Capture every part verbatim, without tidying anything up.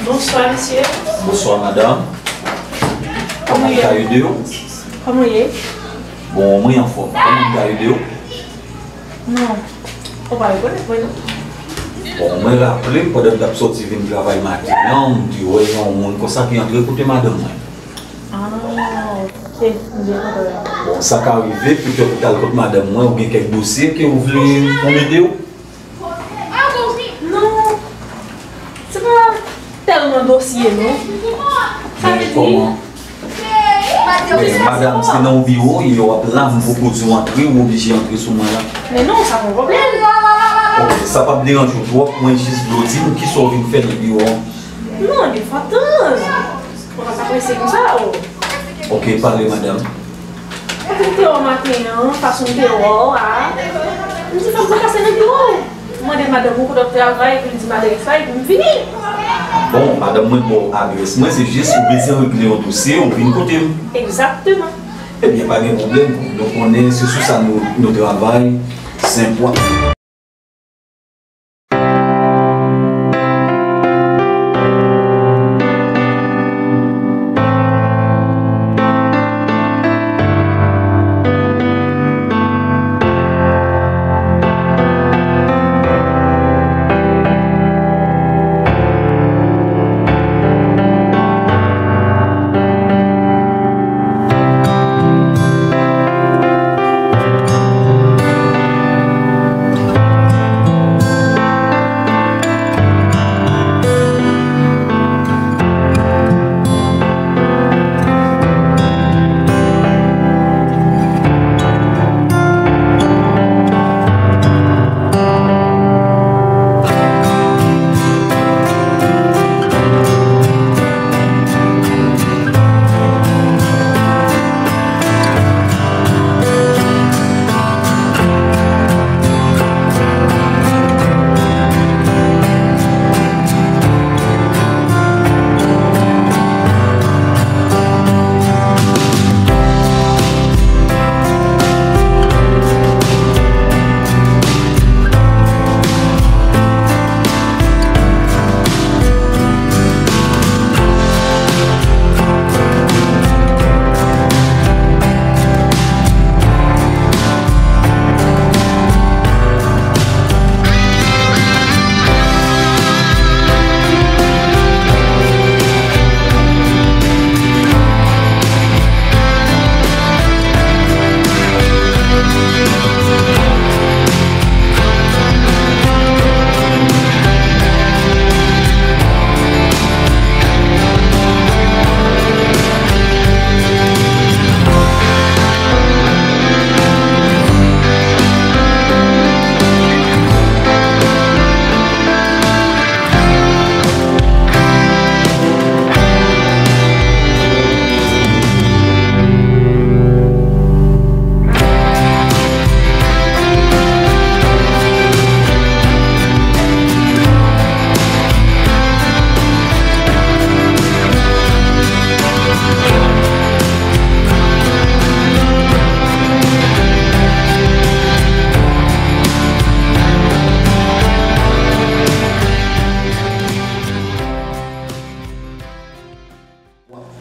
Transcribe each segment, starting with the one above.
Bonswa, mesye. Bonswa, madanm. Kòman ka ede w? Kòman w ye? Bon, mwen anfòm. Kòman ka ede w? Non. Ou pa rekonèt mwen, non? Bon, mwen raple, pandan m t ap sòti vin travay maten an, m te wè yon moun konsa ki antre kote madanm mwen. Ah, ok. M byen konprann. Bon, sa ka rive, petèt ou t al kot madanm mwen, ou gen kèk dosye ke ou vle pou m ede w? Non, se pa tèlman dosye, non. Sa vle di, kòman? Men, madanm, se nan yon biwo, w ap la, m poko di w antre, ou oblije antre sou mwen la. Men non, sa pa yon pwoblèm. Ok, sa p ap deranje w twòp, mwen jis vle w di m kisa w vin fè nan biwo an. Non, defwa tann. Ou pa ka prese konsa, o. Ok, pale, madanm. Kote m te wè w maten an, fason m te wè w a, m di fòk mwen pase nan biwo w. M mande madanm ou kote w ap travay, epi l di m adrès la, epi m vini. Bon, madanm, mwen ba w adrès mwen, se jis ou bezwen regle yon dosye, ou vin kote m. Egzakteman. Ebyen, pa gen pwoblèm, nou konnen se sou sa nou, nou travay, senpwa.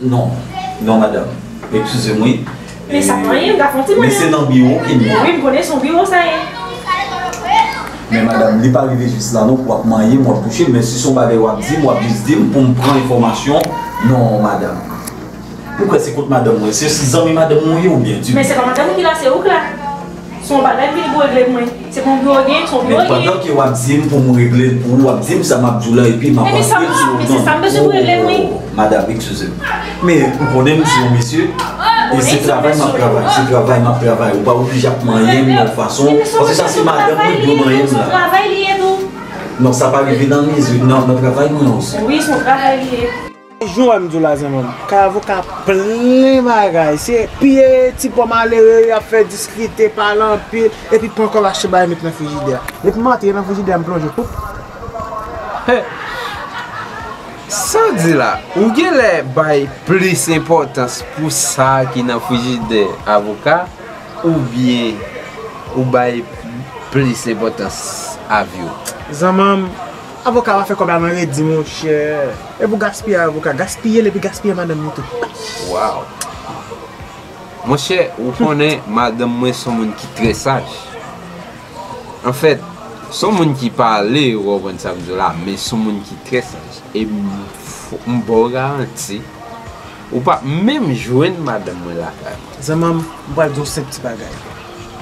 Non, non, madanm. Eskize m, wi. Men sa pa anyen, m ka fè yon ti manyen. Men se nan biwo ke m ye. Wi, m konnen se yon biwo sa ye. Men madanm, li pa rive jis la non, pou w ap manyen m, w ap touche m, men si se yon bagay w ap di m, w ap jis di m pou m pran enfòmasyon. Non, madanm. M kwè se kot madanm mwen, se zanmi madanm mwen ye oubyen di. Men se pa madanm ou ki la, se ou k la. Se yon bagay m vini pou regle pou mwen. Se pa yon biwo w gen, se yon biwo l ye. Men pandan ke w ap di m pou m regle l pou ou, w ap di m sa m ap di w la, epi m ap antre sou ou. Ebyen sa m bezwen pou regle pou mwen. Madanm, eskize m. Men ou konnen m se yon mesye, e se travay m ap travay, se travay m ap travay. Ou pa oblije ap manyen m yon fason, paske sa se madanm mwen ki dwe manyen m la. Non, sa pa rive nan mezi, nan, nan travay mwen an osi. Wi, se yon travay li ye. Jan w wè m di w la, zanmi m, kay avoka plen bagay. Se piye ti pòm ale yo, y ap fè diskite, pale anpil, epi pran kòb achte bagay met nan frijidè a. Depi m antre nan frijidè a, m plonje, poup. He! Sa w di la, ou genlè bay plis enpòtans pou sa ki nan frijidè avoka, oubyen ou bay plis enpòtans a vi w? Zanmi m, Avoka va fè kòb la nan redi, monchè. E pou gaspiye avoka, gaspiye l epi gaspiye madanm li tou. Waw. Monchè, ou konnen madanm mwen se yon moun ki trè saj. Anfèt, se yon moun ki pale, ou konprann sa m di w la, men se yon moun ki trè saj. E m, m ba w garanti, ou p ap menm jwenn madanm mwen lakay mwen. Zanmanm, m pral di w senp ti bagay.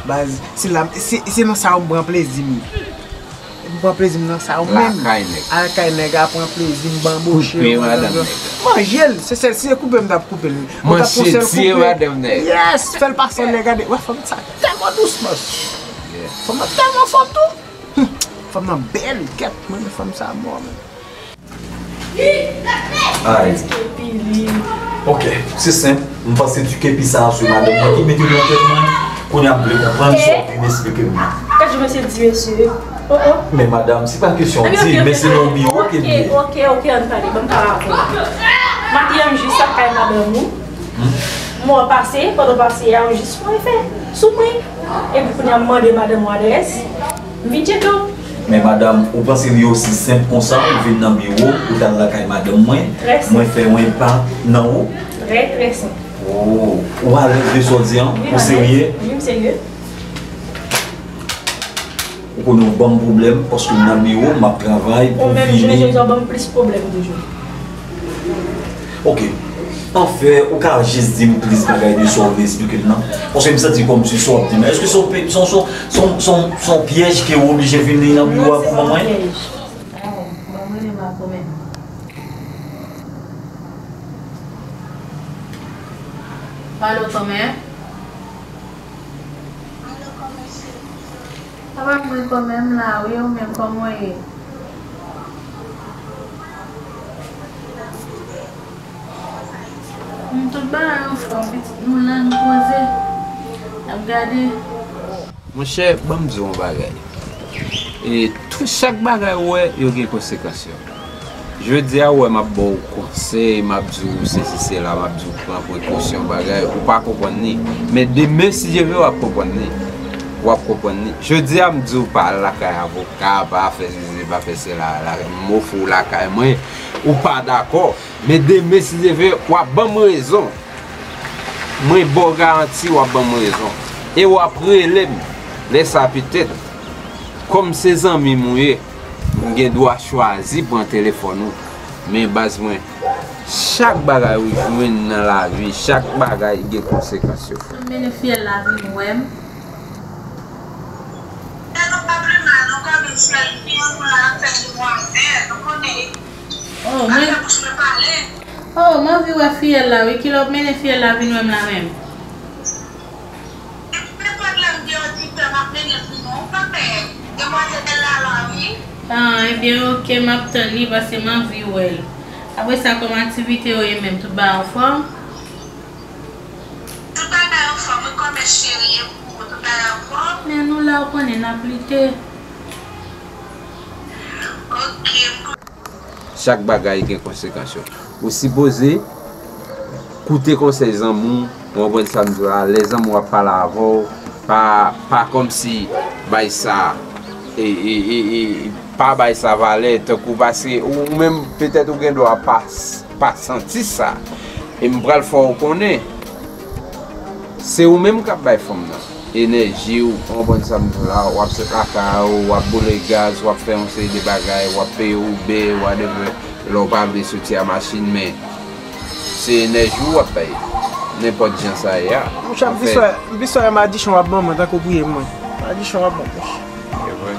Baz, se la, se, se nan sa yo m pran plezi m. M pran plezi m nan sa yo menm. Lakay nèg. Al kay nèg a pran plezi m, banboche yo, madanm yo. Manje l, se sèl, si se koupe m t ap koupe l. Mwen t ap pran sèl koupe. Yes, fè l pase anlè gade. Wè fanm sa tèlman dous, man. Fanm nan tèlman fò tou. Fanm nan bèl, gèt, mwen renmen fanm sa mò, man. Ay. Ok, se senp. M panse ti kepi sa a sou madanm mwen ki mete l nan tèt mwen. Kounye a m vle konprann sa w vin esplike m nan. Gad jan mesye di mesye. Oh oh. Men madanm, se pa kesyon di, men se nan yon biwo ke m ye. Ok, ok, ok, ann pale, ban m pale avè w. Madanm jis ap kay madanm ou. Mwen pase, pandan w pase a, ou jis fè efè sou mwen. Epi kounye a m mande madanm ou adrès. M vin tcheke w. Men madanm, ou panse li osi senp konsa, ou vin nan biwo, ou t al lakay madanm mwen, mwen fè yon enpa nan ou? Trè, trè senp. Oh, ou alèz de sa w di an? Ou serye? Wi, m serye. Ou konnen w ban m pwoblèm, paske m nan biwo, m ap travay pou vini. Ou menm, jounen jodi a, w ban m plis pwoblèm toujou. Ok. Anfen, ou ka jis di m plis bagay de sa w vle esplike m nan? Paske m santi kòmsi sa w ap di m nan. Èske se yon, se yon, se yon, se yon, se yon pyèj ke w oblije vin li nan biwo a pou ban mwen? Non, se pa yon pyèj. Oh, ban m rele Marco menm. Alo, kòman? Sa va mwen kòman m la wi, ou menm kòman w ye? M tout bagay anfòm, pitit nou la, nou poze, n ap gade. Monchè, ban m di w yon bagay. E tou chak bagay ou wè, yo gen konsekans yo. Jodi a, ou wè m ap ba w konsèy, m ap di w sesi sela, m ap di w pran prekosyon bagay, ou pa konprann li. Men demen, si Dye vle, w ap konprann li. W ap konprann li. Jodi a, m di w pa al lakay avoka, pa fè sesi, pa fè sela, la, m ofri w lakay mwen, ou pa dakò. Men demen, si Dye vle, w ap ban m rezon. Mwen ba w garanti w ap ban m rezon. E w ap rele m lè sa petèt. Kòm se zanmi m ou ye, m gen dwa chwazi pran telefòn ou. Men baz mwen, chak bagay ou jwenn nan lavi, chak bagay gen konsekans yo. M mennen fiyèl la vin wè m. Fiyèl ou pa pi mal non, kòm fiyèl, fiyèl ou la ap fè demwazèl, ou konnen. Oh, mwen. Oh, m anvi wè fiyèl la wi. Kilè w ap mennen fiyèl la vin wè m la menm? Depi nenpòt lè m gen oditè, m ap mennen l vin wè w, pa pè. Demwazèl la la wi. Ah, ebyen, oke, m ap tann li paske m anvi wè l. Apre sa, kòman aktivite yo ye menm? Tout bagay anfòm? Tout bagay anfòm wi, kòman cheri e pou ou, tout bagay anfòm? Men nou la, ou konnen, n ap lite. Oke, m Chak bagay gen konsekans yo. Ou sipoze koute konsèy zanmi w, ou konprann sa m di w la, lè zanmi w ap pale avè w, pa, pa kòmsi bay sa, e, e, e, e, pa bay sa valè, tankou paske ou, ou menm, petèt ou gen dwa pa, pa santi sa. E m pral fè w konnen, se ou menm k ap bay fanm nan enèji w, ou konprann sa m di w la, w ap sot lakay ou, w ap boule gaz, w ap fè yon seri de bagay, w ap peye Uber, whatever, lè w pa vle soti a machin, men se enèji w w ap bay, nenpòt jan sa ye a. Monchè, m plis wè, m plis wè madichon w ap ban mwen tankou pou ye mwen. Madichon w ap ban mwen. E vre.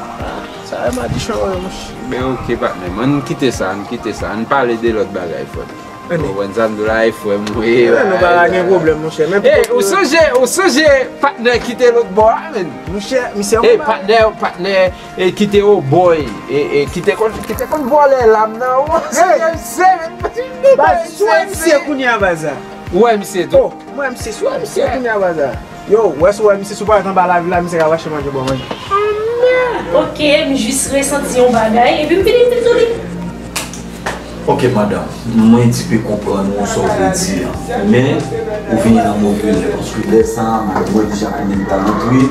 Sa e madichon w ye, monchè. Ben oke, patnè m, ann kite sa, ann kite sa, ann pale de lòt bagay, frè m. Ou konprann sa m di w la, e frè m ou ye. Nou pa ka gen pwoblèm, monchè. Men pito ou sonje, ou sonje patnè ki te lòt bò a, menn. Monchè, misye yon patnè, patnè, e, ki te Obòy, e, e, ki te konn, ki te konn vòlè lam nan, ou sonje misye, menn. Baz, si w wè misye kounye a, baz la. Ou wè misye tou? Oh, m wè misye, si w wè misye kounye a, baz la. Yo, ou wè si w wè misye, si w parèt anba lavil la, misye ka mache manje ba w manje. Oke, m jis resanti yon bagay, epi m vini m vin sou li. Oke, madanm, mwen ti pe konprann ou sa w vle di a. Men, ou vini nan move lè, paske lè sa a, madanm mwen deja konnen l ta lotri,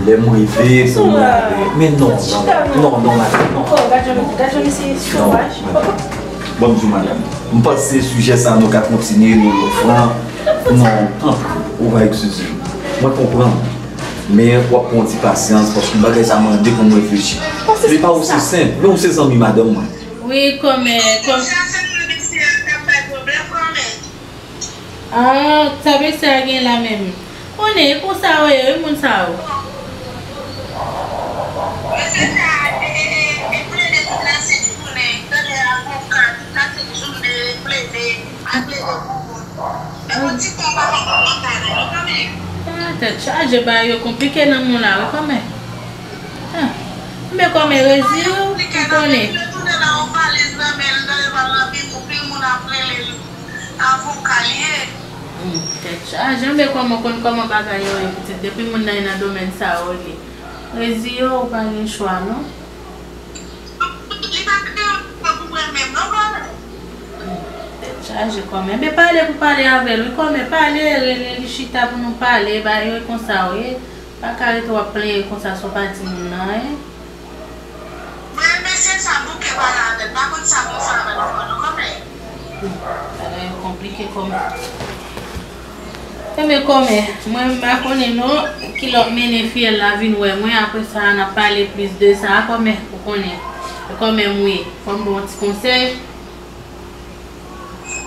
Lè m rive pou mwen ale. Men non, non, non, non, madanm, non. Gad jan misye sovaj. Ban m di w, madanm. M panse sijè sa a nou ka kontinye l yon lòt fwa. Non, tanpri, ou va eskize m. Mwen konprann. Men w ap pran yon ti pasyans, paske bagay sa mande pou m reflechi. Li pa osi senp. Men w se zanmi madanm mwen. Wi, kòmè, kòm... Ah, sa mesye a gen la menm. Konnen, e konsa yo ye, wi, moun sa yo. Mesye sa, e, e, e, e plede tout la se jounen, tande avoka, tout la se jounen, plede, a plede pou moun. E yon ti konba pa konba la, non, kòmè. Ah, tèt chaje, bagay yo konplike nan mond la, wi, kòmè. Ah, men kòmè, reziye w, ou konnen. Yo tounen la, yon valiz nan men l, tande pral nan biwo, pil moun ap rele l. Avoka l ye. Hmm, tèt chaje, men kòman w konn kòman bagay yo ye, pitit? Depi moun nan nan domèn sa yo li. Reziye w, ou pa gen chwa, non. Li pa kreye yon pwoblèm menm, non, kòmè. Hmm, tèt chaje, kòmè. Men pale pou pale avè l, wi, kòmè. Pale, rele li, chita pou nou pale, bagay yo e konsa yo ye. Pa ka rete w ap plenyen konsa sou pati moun nan, en. Mwen, mesye sa bouke pale avè l, pa konn sa pou m fè avè l ankò non, kòmè. Bagay yo konplike, kòmè. Enben, kòmè, mwen m pa konnen non ki lòt mennen fiyèl la vin wè mwen, apre sa, n ap pale plis de sa, kòmè, ou konnen. E kòmè m ye, fò m ba w yon ti konsèy.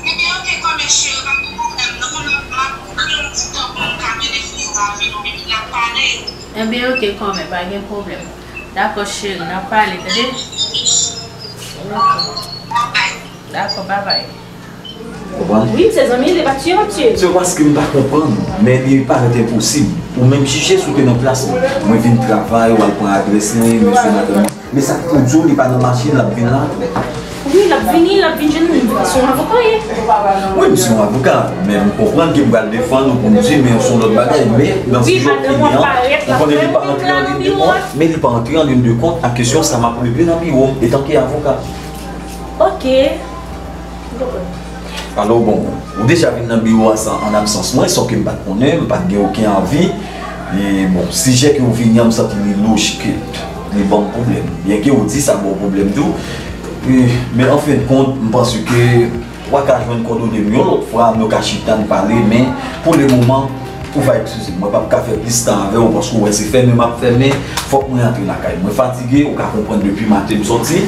Ebyen, oke, kòmè cheri, pa gen pwoblèm, non, m ap, m ap kreye yon ti tan pou m ka mennen fiyèl la vin wè m, epi n ap pale. Ebyen, oke, kòmè, pa gen pwoblèm. Dakò, cheri, n ap pale, tande? Dakò, babay. Konprann? Wi, m se zanmi l, e pa tiye m ap tiye. Se paske m pa konprann, men li parèt enposib. Ou menm jije si w te nan plas mwen. Mwen vin travay, w al pran adrès mwen, mesye madanm mwen. Men sa k pou di w, li pa nan machin, l ap vin la? Wi, l ap vini, l ap vin jwenn nou, se yon avoka ye. Wi, m se yon avoka, men m konprann ke m pral defann ou pou m di, men se yon lòt bagay. Men nan sijè w fini an, ou konnen li pa antre an liy de kont, men li pa antre an liy de kont ak kesyon sa m ap regle nan biwo m, etanke avoka. Oke. M konprann. Alò, bon, ou deja vin nan biwo a sa an absans mwen, sa ke m pa t konnen, m pa t gen okenn avi. E, bon, sijè ke ou vini an, m santi li lojik, li ban m pwoblèm. Byenke ou di sa ba w pwoblèm tou, e, men an fen de kont, m panse ke w a ka jwenn kòdone m yon lòt fwa, nou ka chita n pale, men pou le moman, ou va eskize m, mwen p ap ka fè plis tan avè w, paske w wè se fèmen m ap fèmen, fòk mwen antre lakay. Mwen fatige, ou ka konprann depi maten m sòti.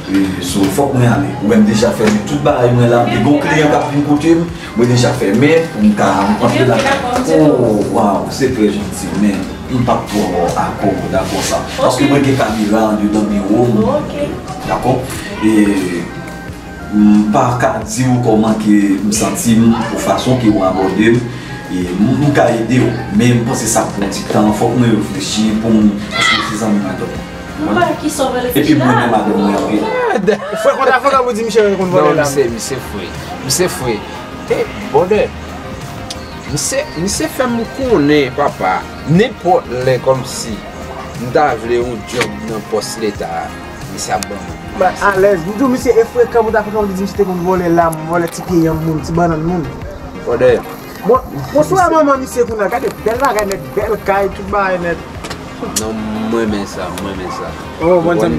E, so, fòk mwen ale. Ou wè m deja fèmen tout bagay mwen la. M te gon kliyan k ap vin kote m. Mwen deja fèmen pou m ka antre lakay. Oh, waw, se trè janti, men m p ap twò akò, dakò sa. Paske mwen gen kamera andedan biwo m. Dakò? E m pa ka di w kòman ke m santi m pou fason ke w abòde m. E m, m ka ede w, men m panse sa ap pran ti tan. Fòk mwen reflechi pou m, paske se zanmi madanm mwen. Mwen pa wè kisa w vle reflechi la. Epi m renmen madanm mwen anpil. Ah, frè, kont avoka pou di misye konn vòlè la. Non, misye, misye fre. Misye fre. E, bòdè. Misye, misye fè m konnen, papa, nenpòt lè kòmsi m ta vle yon djòb nan pòs leta a, misye ap ban m. Mwen alèz. M di w, misye e frekan, kont avoka pou di misye te konn vòlè lam, vòlè ti pye yanm moun, ti bannann moun. Bòdè. Bon, bonswa manman misye kounye a. Gade bèl bagay nèt, bèl kay, tout bagay nèt. Non, m renmen sa, m renmen sa. Oh, ou konprann?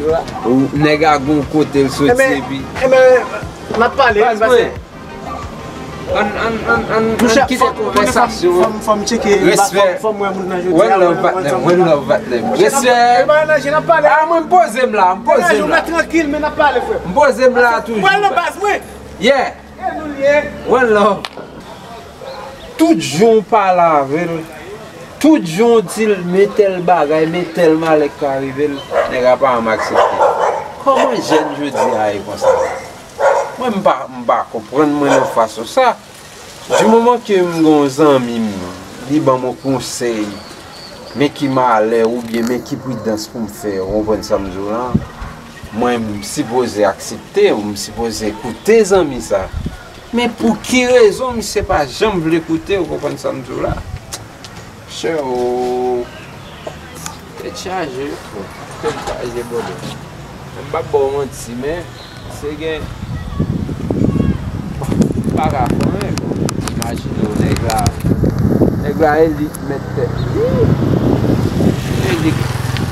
Ou, nèg a gon kote l soti epi. Enben, n ap pale, pase. Ann, ann, ann, ann, ann kite konvèsasyon an. Fò m, fò m tcheke, fò m wè moun nan jodi a. One love, patnè m, one love, patnè m. Respè. Ah, mwen, m poze m la, m poze m la. Trankil, men n ap pale, frè. M poze m la toujou. One love, baz mwen. Yeah. One love. Tout jan w pale avè l, tout jan w di l, men tèl bagay, men tèl malè k ka rive l, nèg la pa janm aksepte. Kòman jèn jodi a ye konsa? Mwen, m pa, m pa konprann mwen nan fason sa. Di moman ke m gen yon zanmi m, li ban m yon konsèy, men ki malè oubyen men ki pridans pou m fè, ou konprann sa m di w la? Mwen, m sipoze aksepte, m sipoze koute zanmi sa. Men pou ki rezon misye pa janm vle koute, ou konprann sa m di w la? Chè o, tèt chaje, tèt chaje, bòdè. M p ap ba w manti, men se gen, m pa ka fè anyen, bon. Imajine w, nèg la, nèg la e li k mèt tèt li. E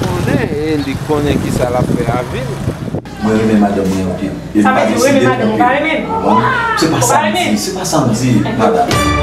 Konnen, e li konnen kisa l ap fè a vi l. Mwen renmen madanm mwen anpil. E m pa deside m kanpe. Ou konprann? Se pa sa m di, se pa sa m di, madanm.